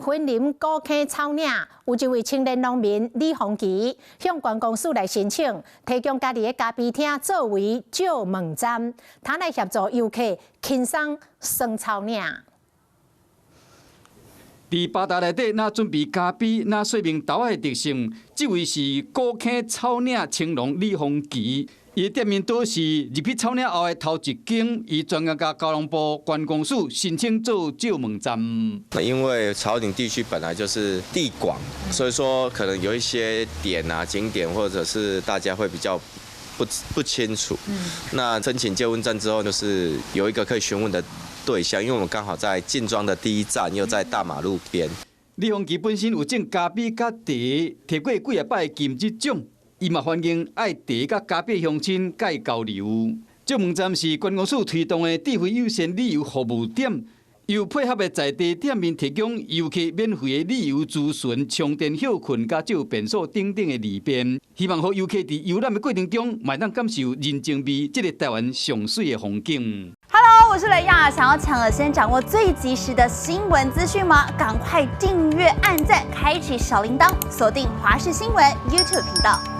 雲林古坑草嶺有一位青年農民李鳳琪，向觀光署來申請，提供家己的咖啡廳作為借問站，他來協助遊客輕鬆耍草嶺。佇吧台內底，若準備咖啡，若說明豆仔的特性。這位是古坑草嶺青農李鳳琪，伊的店面倒是入去草嶺後的頭一間，伊專工共交通部觀光署申請做借問站。因為草嶺地區本來就是地廣，所以說可能有一些點啊景點，或者是大家會比較不清楚。那申請借問站之後，就是有一個可以詢問的對象，因為我們剛好在進莊的第一站，又在大馬路邊。李鳳琪本身有種咖啡佮茶，提過幾仔擺金質獎，伊嘛歡迎愛茶佮咖啡鄉親佮伊交流。借問站是觀光署推動的智慧友善旅遊服務點，由配合的在地店面提供遊客免費的旅遊諮詢、充電歇睏、佮借便所等等的利便，希望予遊客佇遊覽的過程中，嘛會當感受人情味，這個台灣上媠的風景。 Hello，我是雷亞，想要搶先掌握最及時的新聞資訊嗎？趕快訂閱、按讚、開啟小鈴鐺，鎖定華視新聞 YouTube 頻道。